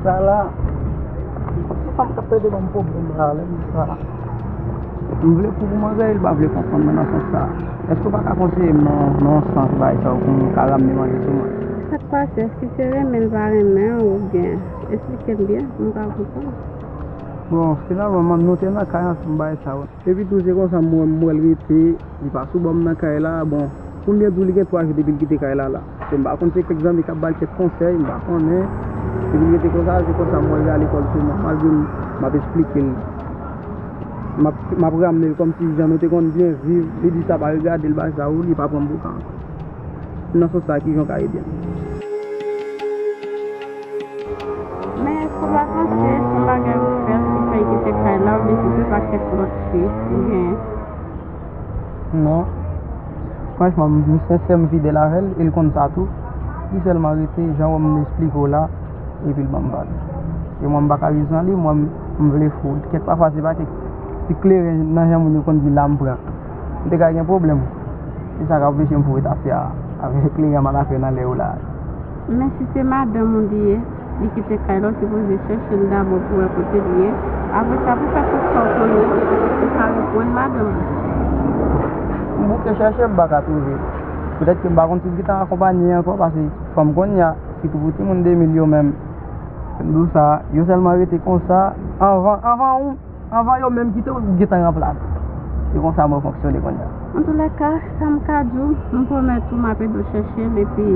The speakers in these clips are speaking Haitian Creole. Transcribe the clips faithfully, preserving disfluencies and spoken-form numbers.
Sa la, se fanm k ap plede ban m pwoblèm la, lè m sa. M vle pou pou m angaje, li pa vle konprann mwen nan sans sa. Èske w pa ka konseye m nan, nan yon sans bagay sa yo pou m ka ramne manje sou mwen? Sa k pase? Èske se renmen l pa renmen w oubyen? Esplike m byen pou m ka konprann. Bon, finalman, nou te nan kay ansanm bagay sa yo. Epi tou, se konsa m wè, m wè l rete, li pa sou bò m nan kay la. Bon, pou m byen di w, li gen twa jou depi l kite kay la la. Se m pa konn se kèk zanmi k ap ba l kèk konsèy, m pa konnen. Depi l rete konsa, se konsa m wè l rale kò l sou mwen. Malgre m, m ap esplike l, m ap, m ap ramne l kòmsi jan nou te konn byen viv, li di sa pa regade l, bagay sa yo, li pa pran m pou ka ankò. Nan sans sa, kijan w ka ede m? Men èske w pa panse se yon bagay ou fè ki fè l kite kay la, oubyen se te pa kèk lòt fi ou genyen? Non. Franchman, m, m sensè, m fidèl avè l, e l konn sa tou. Li sèlman rete, jan w wè m esplike w la, epi l ban m vag. E mwen, m pa ka viv san li, mwen, m, m vle fou. Kèk pafwa, se pa kèk ti kleren nan jan moun yo konn di la m pran. M te ka gen pwoblèm. Se sa k ap anpeche m foure tafya avèk kleren m al afè nan lè yo la. Men si se madanm ou li ye, li kite kay la, ou sipoze chèche l dabò pou wè kote l ye. Apre sa, pou fè tout sa w konnen, ou ka reprann madanm ou. M bouke chèche, m pa ka twouve. Petèt ke m pa konn si l gentan akonpanye ankò, paske fanm kounye a, sitou pou timoun de mil yo menm, m di w sa, yo sèlman rete konsa, anvan, anvan ou, anvan yo menm kite w, ou gentan ranplase. Se konsa mwen fonksyone kounye a. Antoulèka, sa m ka di w, m pwomèt ou m ap ede w chèche l, epi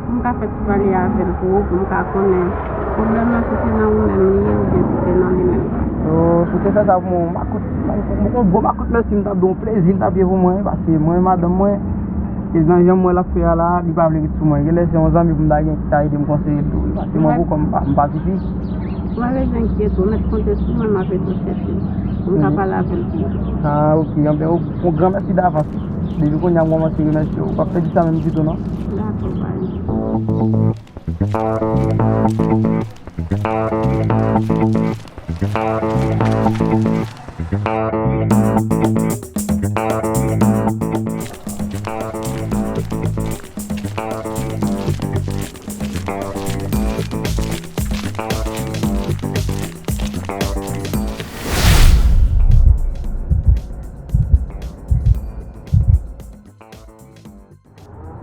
pou m ka fè ti pale avè l pou ou, pou m ka konnen pwoblèm nan si se nan ou menm li ye oubyen si se nan li menm. Oh, si w te fè sa pou mwen, yon makout, yon gwo makout mèsi m t ap di w, yon plezi l t ap ye pou mwen, paske mwen, madanm mwen, e nan jan m wè l ap fè a la, li pa vle ret sou mwen. Genlè se yon zanmi pou m ta gen ki ta ede m konseye l tou, wi, paske mwen pou kò m, m pa, m pa tifi. Ou pa bezwen enkyete w, mèt konte sou mwen, m ap ede w chèche l pou m ka pale avè l pou ou. Ah, ok, anben, yon gran mèsi davans. Depi kounye a, m kòmanse remèsye w. W p ap pèdi sa menm ditou, non? Dakò, bay.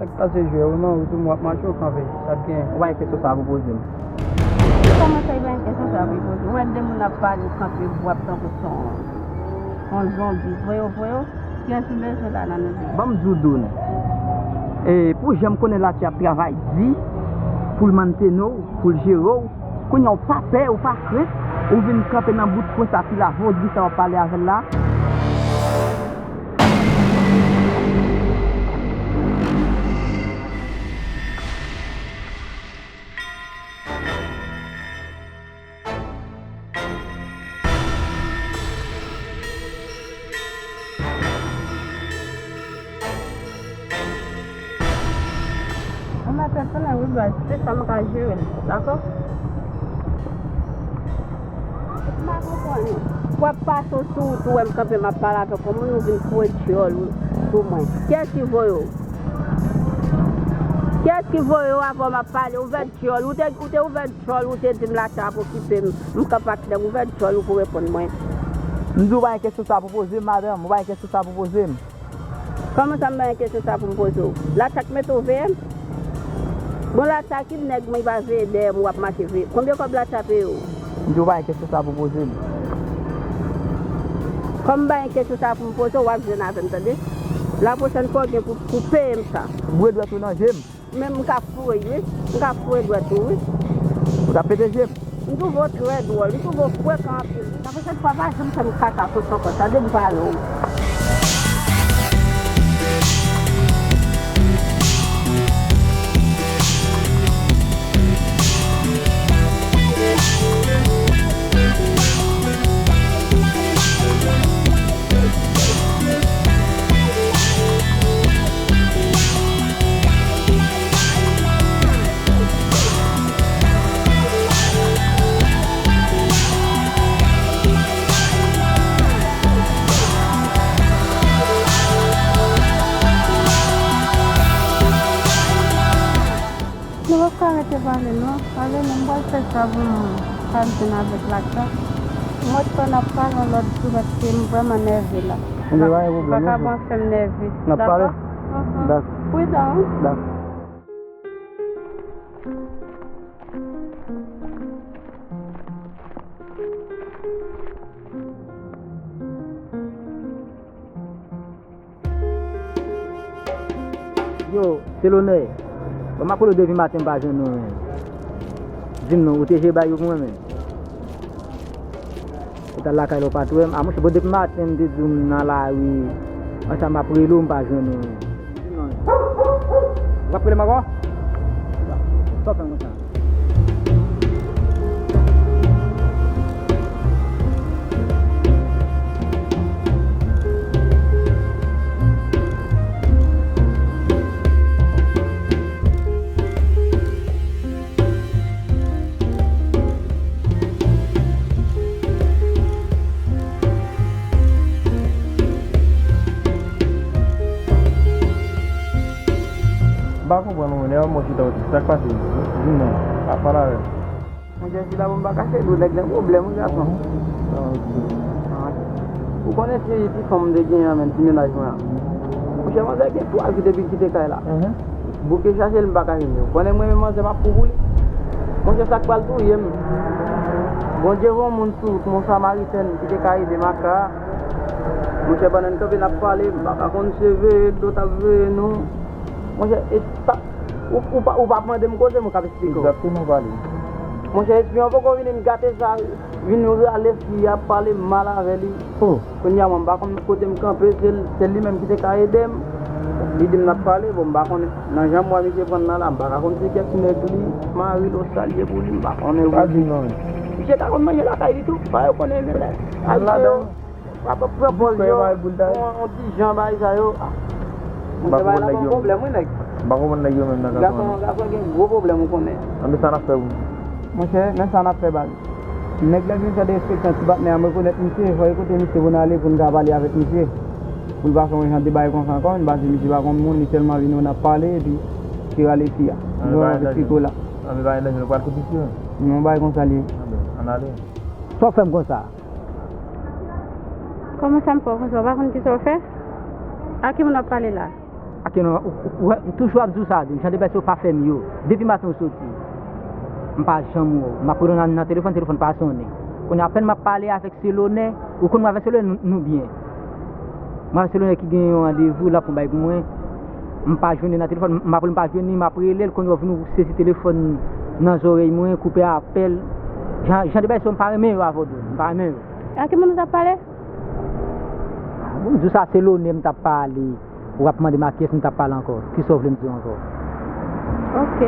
Sa k pase, jwè, ou nan wout ou, m w ap mache, ou kanpe. Sa k gen? Ou pa gen kesyon sa pou poze m. Kòman sa, ou pa gen kesyon sa pou poze m? Ou wè de moun ap pale, ou kanpe, w ap tankou se yon, yon zonbi. Voye w, voye w. Kiyès ou bezwen la nan nou de? Ban m di w, Doun. E, pou jan m konnen Latye ap travay di, pou l mantene w, pou l jere w, kounye a ou pa pè, ou pa krent, ou vin kanpe nan bout kwen sa, ti la, vodri sa w ap pale avè l la. Ou mèt retounen wi baz, se sa m ka jere l, dakò? M pa konprann ou. W ap pase w sou wout ou wè m kanpe m ap pale avèk yon moun, ou vin foure dyòl ou sou mwen. Kiyès ki voye w? Kiyès ki voye w avan m ap pale? Ouvè dyòl, ou te, ou te ouvè dyòl, ou te di m Latye ap okipe m. M kanpe ak nèg, ouvè dyòl ou pou reponn mwen. M di w pa gen kesyon sa pou poze m, madanm, ou pa gen kesyon sa pou poze m. Kòman sa m pa gen kesyon sa pou m poze w? Latye k mete w veye m? Bon, Latye ki nèg mwen pa veye dèyè m, w ap mache veye. Konbyen kòb Latye peye w? M di w pa gen kesyon sa pou poze m. Kòm m pa gen kesyon sa pou m poze w, w ap jwenn avè m, tande? Lapwochèn fwa w gen pou, pou peye m sa. Boure dwèt ou nan je m. Men m ka foure, wi. M ka foure dwèt ou, wi. Ou t ap pete je m. M twouve w trè dwòl, m twouve w frekan anpil. Sa fè sèt fwa pa janm fè m kaka sou son konsa, de m pale w. Nou p ap ka rete pale non. Pale non, m pral fè sa pou mwen. Pral jwenn avèk Lacha. M wè t fò n ap pale yon lòt jou paske m vrèman nève la. Ebyen, pa gen pwoblèm, pa ka non, bon fè m nève. N ap pale? Dakò? Mhm. Dakò. Pridan, wi. Dakò. Yo, Selonè, bon, m ap rele w depi maten, m pa jwenn ou menm. Di m non, ou te jere bay yo pou mwen menm? Ou t al lakay la, ou pa t wè m? A, monchè, bon, depi maten, m te di w m nan lari, ansanm m ap rele w, m pa jwenn ou menm. Di m non. W ap rele m ankò? Sa w fè m konsa? M pa konprann ou, nèg mwen chita, sa k pase? Di m non, pa pale avè m. Monchè, chita pou m pa kache di w, nèg gen pwoblèm, wi, gason. Ah, ok. Ah, ou konnen ti, ti fanm m te genyen an, menm ti mennaj mwen an. Monchè, manzè gen twa jou depi l kite kay la. Bouke chache l, m pa ka jwenn li. Ou konnen mwen menm manzè m ap kou pou li. Monchè, sa k pral touye m. Bondye voye yon moun sou wout mwen, yon Samaritèn ki te ka ede m ak ka a. Monchè, pandan n kanpe n ap pale, m pa ka konn si se veye dlo t ap veye nou. Monchè, e sa, ou, ou pa, ou p ap mande m koze, mwen k ap eksplike w. Egzakteman, pale. Monchè, espyon an poko vini, m gate sa, vin rale fi a, pale mal avè li. Oh. Kounye a, mwen, m pa konn kote m kanpe, se, se li menm ki te ka ede m. Li di m n ap pale, bon, m pa konnen. Nan jan m wè misye pran nan la, m pa ka konn se kèk nèg li, mari l oswa l ye pou li, m pa konnen. Pa di non. Misye ta konn manje lakay li tou, pa yo konnen gen lè. Al ladan. Papa pran pòz yo, yon, yon ti jan bagay sa yo. Ah. Monchè, bagay la gon pwoblèm, wi, nèg. M pa konprann nèg yo menm nan gason an. Gason, gason gen gwo pwoblèm, ou konnen. Anben sa n ap fè pou nou? Monchè, men sa n ap fè, baz. Nèg la vin fè derespektan ti patnè a, m rekonèt misye, fò e kote misye pou n ale pou n ka pale avèk misye. Pou l pa fè yon jan de bagay konsa ankò, men pase misye pa konn moun, li sèlman vin wè n ap pale, epi misye rale fi a. Anben bagay danje. Anben bagay danje, nou pral kote misye. Non, bagay konsa l ye. Anben, ann ale. Sa w fè m konsa? Kòman sa m fè w konsa? Ou pa konn kisa w fè? A ki moun w ap pale la? A ki moun? Ou, ou, ou, ou toujou ap di w sa, di m, jan de bèt yo pa fè m yo. Depi maten ou soti, m pa janm wè w. M ap rele w nan, nan telefòn, telefòn pa sonnen. Kounye a, apèn m ap pale avèk Selonè, ou konn mwen avèk Selonè, nou, nou byen. Mwen avèk Selonè ki gen yon randevou, l ap fè yon bagay pou mwen. M pa jwenn li nan telefòn, m ap rele, m pa jwenn li, m ap rele l, kounye a w vin ou sezi telefòn nan zòrèy mwen, koupe apèl. Jan, jan de bagay sa yo, m pa renmen yo avè w, Don, m pa renmen yo. A ki moun ou t ap pale? Bon, m di w sa, Selonè m t ap pale. Ou ap mande m a kiyès m t ap pale ankò. Kisa w vle m di w ankò? Ok.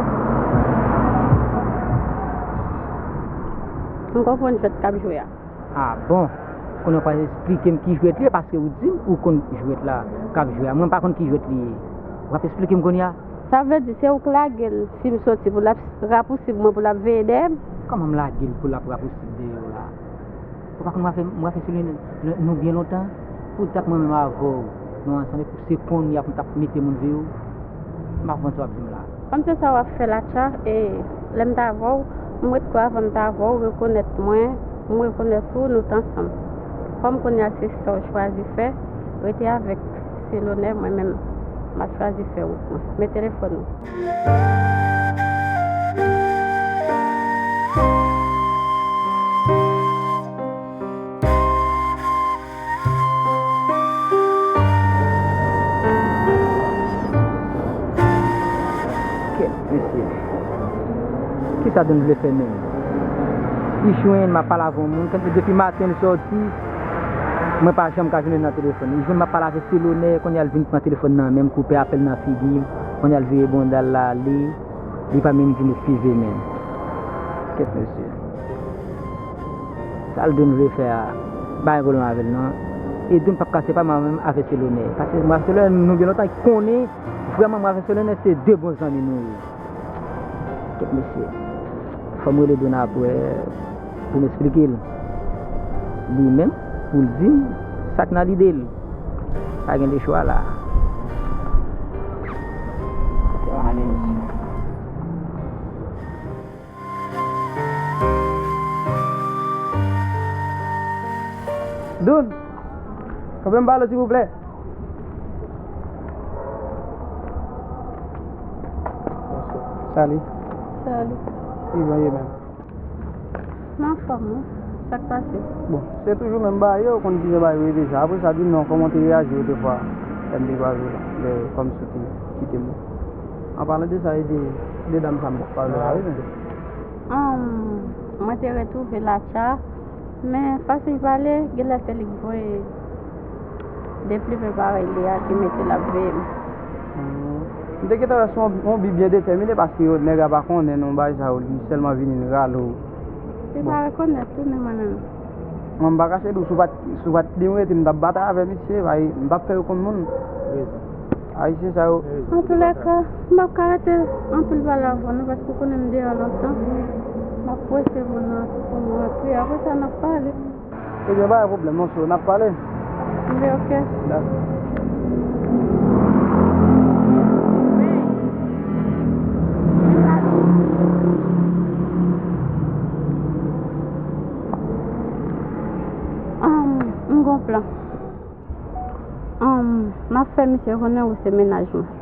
M konprann jwèt k ap jwe a. Ah bon? Kounye a w pral esplike m ki jwèt li ye, paske ou di m ou konn jwèt la k ap jwe a. Mwen m pa konn ki jwèt li ye. W ap esplike m kounye a? Sa vle di se ou k lage l si m soti pou l ap rapousib mwen pou l ap veye dèyè m? Kòman m lage l pou l ap rapousib dèyè w la? Ou pa konn mwen avè, mwen avè Selonè nou, nou byen lontan? Pou dat mwen menm avè w, nou ansanm, epi se kounye a pou m t ap mete moun veye w? M pa konprann sa w ap di m la. Kòm se sa w ap fè la, tcha, e lè m t avè w, m ret kwè avan m t avè w, rekonèt mwen, m rekonèt ou, nou t ansanm. Kòm kounye a se sa w chwazi fè, rete avèk Selonè, mwen menm, m ap chwazi fè wout mwen. Men telefòn ou. Kèt, mesye. Kisa Don vle fè menm? Li jwenn m ap pale avè yon moun, tankou depi maten li sòti, mwen pa janm ka jwenn li nan telefòn. Li jwenn m ap pale avè Selonè, kounye a l vin pran telefòn nan men m, koupe apèl nan figi m, kounye a l vire bonda l ale, li pa menm di m eskize menm. Kèt, mesye. Sa l Don vle fè a, pa gen pwoblèm avè l non. E Don p ap ka separe mwen menm avè Selonè. Paske mwen avè Selonè, nou gen lontan, li konnen vrèman mwen avè Selonè se de bon zanmi nou ye. Kèt mesye. Fò m rele Don apre pou m esplike l. Li menm, pou l di m sa k nan lide l. Pa gen de chwa la. Kote w ale, mesye? Doun, kanpe m pale w silvouplè. Salut. Salut. Kijan w ye menm? M anfòm, wi. Sa k pase? Bon, se toujou menm bagay yo, ou konn kijan bagay yo ye deja. Apre sa, di m non, kòman w te reyaji otrefwa lè m te kwaze w la, lè kòmsi w te kite m nan? An palan de sa, e de, de dam sa m t ap pale la, wi, men. Ahn, mwen te retwouve Latcha, men fason l pale, genlè se li k voye deplimen parèy li a ki mete l ap veye m. Hmm. M te gentan wè se yon, yon bi byen detèmine, paske yo, nèg la pa konnen non bagay sa yo, li sèlman vini l rale w. Li pa rekonèt tou, men mwen menm. Mwen, m pa kache di w, si w pa t, si w pa t di m rete, m t ap batay avè misye, bay, m p ap fè yo konn moun. Rezon. Ayisyen sa yo. Rezon. Antoulèka, m p ap ka rete anpil pale avè w non, paske w konnen m deyò lontan. M ap prese pou nou, pou nou rantre. Apre sa, n ap pale. Ebyen, pa gen pwoblèm, monchè, n ap pale. Ebyen, oke. Dakò. Ahn, m gon plan. Ahn, m ap fè misye konnen ou se mennaj mwen.